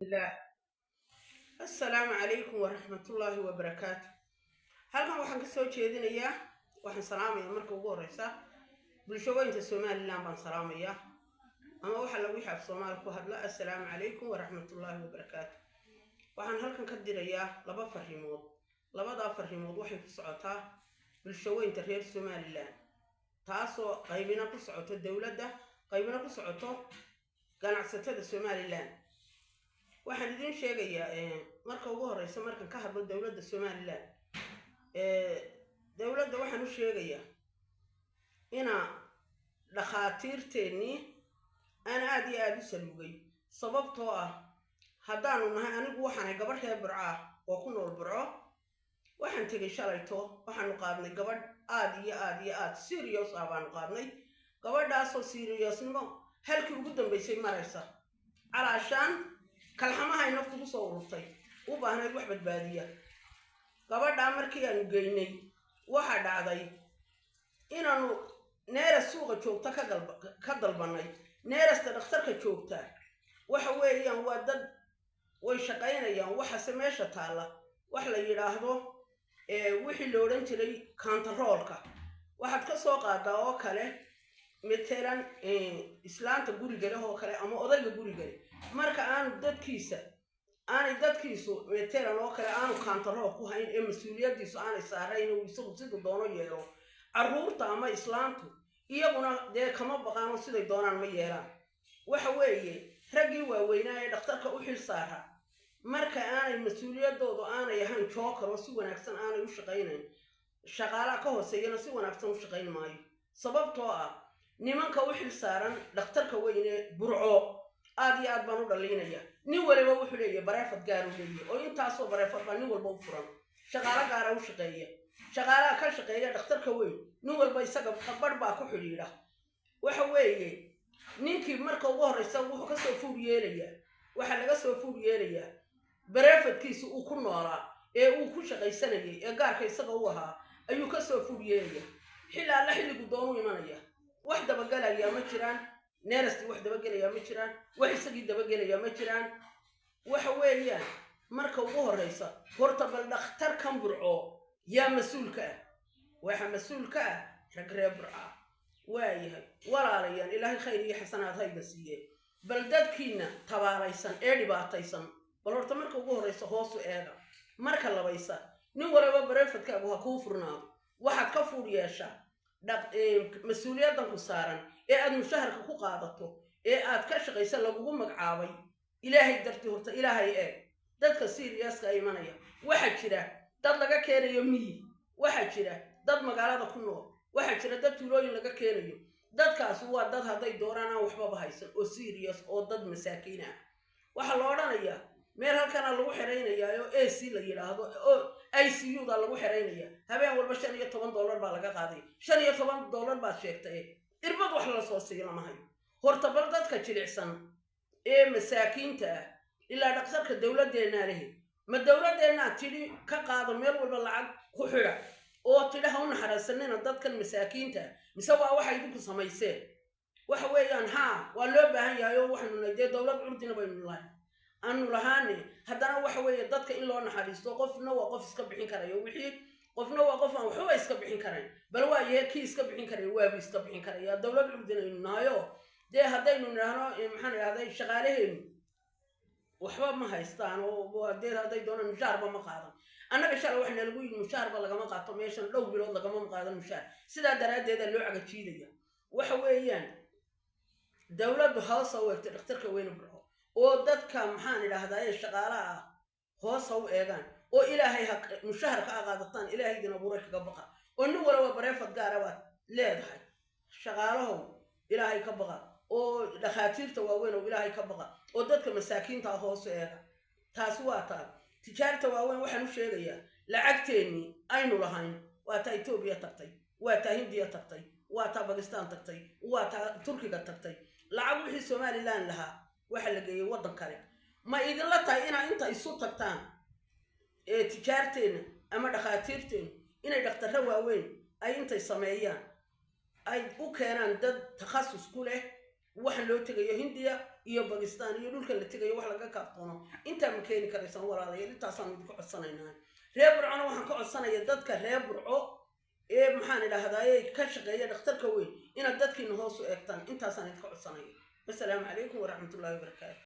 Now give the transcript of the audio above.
Bismillaah. Assalaamu calaykum waraxmatullaahi wabarakaatu. Halkan waxaan ka soo jeedinayaa, waxaan salaamayaa marka ugu horeysa bulshooyinka Somaliland baan salaamayaa, ama waxa lagu wixii af Soomaali ku hadla. Assalaamu calaykum waraxmatullaahi wabarakaatu. Waxaan halkan ka dirayaa laba fariimood. Labadaa fariimood waxay ku socotaa bulshooyinka reer Somaliland, taasoo qaybina ku socoto dowladda, qaybina ku socoto ganacsatada Somaliland. Waxaan idiin sheegayaa marka ugu horeysa, markan ka hadlo dowladda Somaliland, dowladda waxaan u sheegayaa ina dhakhaatiirteennii aan aada iyo aada u saluugay, sababtoo ah haddaanu nahay, anigu waxaanay gabadh reer Burco ah oo ku nool Burco. Waxaan tegay shalayto, waxaanu qaadnay gabadh aada iyo aada iyo aada serious ah baanu qaadnay, gabadhaasoo seriousnimo halkii ugu dambeysay maraysa, calaashaan kalxamahay naftu ku soo ururtay, u baahnayd wax badbaadiya. Gabadhaa markii aanu geynay, waxaa dhacday inaanu nurse suuqa joogta ka dalbanay. Nurse-ta dhakhtarka joogta waxa weeyaan waa dad way shaqaynayaan, waxase meesha taalla wax la yidhaahdo wixii la odhan jiray kantaroolka. Waxaad ka soo qaadaa oo kale matalan islaanta guriga leh oo kale ama odayga guriga leh, marka aanu dadkiisa aanay dadkiisu matalan oo kale aanu kantarool ku hayn ee mas-uuliyaddiisu aanay saarayn, uu isagu siduu doono yeelo, carruurta ama islaantu iyaguna dee kama baqaanoo siday doonaan ma yeelaan. Waxa weeye raggii waaweynaa ee dhakhtarka u xil saara, marka aanay mas-uuliyaddoodu aanay ahayn joker oo si wanaagsan aanay u shaqaynayn, shaqaalaha ka hooseeyana si wanaagsan u shaqayn maayo, sababtoo ah nimanka u xil saaran dhakhtarka weyne Burco aad iyo aad baan u dhaliinaya. Nin waliba wuxuu leeyahay private gaar u leeyahay, oo intaasoo private baa nin walba u furan, shaqaalo gaara u shaqeeya. Shaqaalaha ka shaqeeya dhakhtarka weyn, nin walba isaga barh baa ku xidhiidha. Waxa weeye ninkii marka ugu horreysa wuxuu kasoo fuur yeelayaa, waxaa laga soo fuur yeelayaa private-kiisa uu ku noolaa ee uu ku shaqaysanayay ee gaarka isaga u ahaa ayuu kasoo fuur yeelaya. Xilli alla xilligu doonu imanaya, wax dabagelayaa ma jiraan, nurse-tii wax dabagelayaa ma jiraan, wax isagii dabagelayaa ma jiraan. Waxa weeyaan marka ugu horreysa horta bal dhakhtarkan Burco yaa mas-uulka ah? Waxa mas-uul ka ah rag reer Burco ah. Waayahay walaalayaan, Ilaahay khayr iyo xasanaad hayda siiye. Bal dadkiina tabaalaysan ee dhibaataysan bal horta marka ugu horreysa hoosu eega. Marka labaysa, nin waliba private-kaagu ha kuu furnaado. Waxaad ka fuur yeeshaa mas-uuliyaddan ku saaran ee aad mushaharka ku qaadato ee aad ka shaqaysa lagugu magacaabay Ilaahay dartii. Horta Ilaahay eeg. Dadka serious-ka imanaya, waxaa jira dad laga keenayo miyi, waxaa jira dad magaalada ku nool, waxaa jira dad tuulooyin laga keenayo. Dadkaasi waa dad hadday doonaan aan waxbaba haysan oo serious oo dad masaakiin ah. Waxaa la odhanayaa meel halkana lagu xeraynayaa oo AC la yidhaahdo oo ICU da lagu xeraynaya. Habeen walba $15 baa laga qaaday. $15 baad sheegtay, irbad wax la soo siiyo lama hayo. Horta bal dadka jilicsan ee masaakiinta ah, ilaa dhaqtarka dowladdeenaa lehe, ma dowladdeenaa tidhi ka qaado meel walba lacag ku xidha oo tidhi ha u naxariisanina dadkan masaakiinta ah, mise waa waxa idinku samayseen? Waxa weeyaan haa, waa loo baahan yahay oo waxaynu nahay dee dowlad curdina baynu lahay aanu lahaane. Haddana waxa weeye dadka in loo naxariisto. Qofna waa qof iska bixin karayo wixii, qofna waa qof aan waxba iska bixin karayn. Bal waa yahe, kii iska bixin karaya waabu iska bixin karaya. Dowlad curdin aynu nahayo dee, haddaynu nidhaahno, maxaan idhahday, shaqaalaheenu waxba ma haystaan oo dee hadday doonaan mushaharba ma qaadan. Annaga shalay waxa nalagu yidhi mushaharba lagama qaato meeshan, dhowr bilood lagama qaadan mushaar, sidaa daraaddeeda loo cagajiidaya. Waxa weeyaan dowladdu hoosa u eegtay dhakhtarka weyne Burco oo dadka, maxaan idhahdaa, ee shaqaalaha ah hoos ha u eegaan oo Ilaahay ha mushaharka a qaadataan, Ilaahay idin abuuray kaga baqa, oo nin walaba private gaara baad leedahay. Shaqaalahow, Ilaahay ka baqa, oo dhakhaatiirta waaweyn oo Ilaahay ka baqa, oo dadka masaakiinta ah hoos u eega. Taasi waa taa. Tijaarta waaweyn waxaan u sheegayaa, lacagteennii aynu lahayn waa taa Etoobiya tagtay, waa taa Hindiya tagtay, waa taa Bakistan tagtay, waa taa Turkiga tagtay. Lacag wixii Somaliland lahaa waxa la geeyey waddan kale. Ma idinla tahay inaa inta isu tagtaan ee tijaarteenna ama dhakhaatiirteennu inay dhakhtarro waaweyn ay intay sameeyaan ay u keenaan dad takhasus ku leh waxa loo tegayo Hindiya? Iyo Bakistan iyo dhulka la tegayo wax laga kaaftoono intaa ma keeni karaysaan, walaalayaal? Intaasaan idinku codsanaynaa. Reer Burcona waxaan ka codsanaya, dadka reer Burco ee, maxaan idhahdaaye, ka shaqeeya dhakhtarka weyn, inaad dadkiina hoos u eegtaan. Intaasaan idinka codsanaya. Wasalaamu calaykum waraxmatullahi wabarakaatu.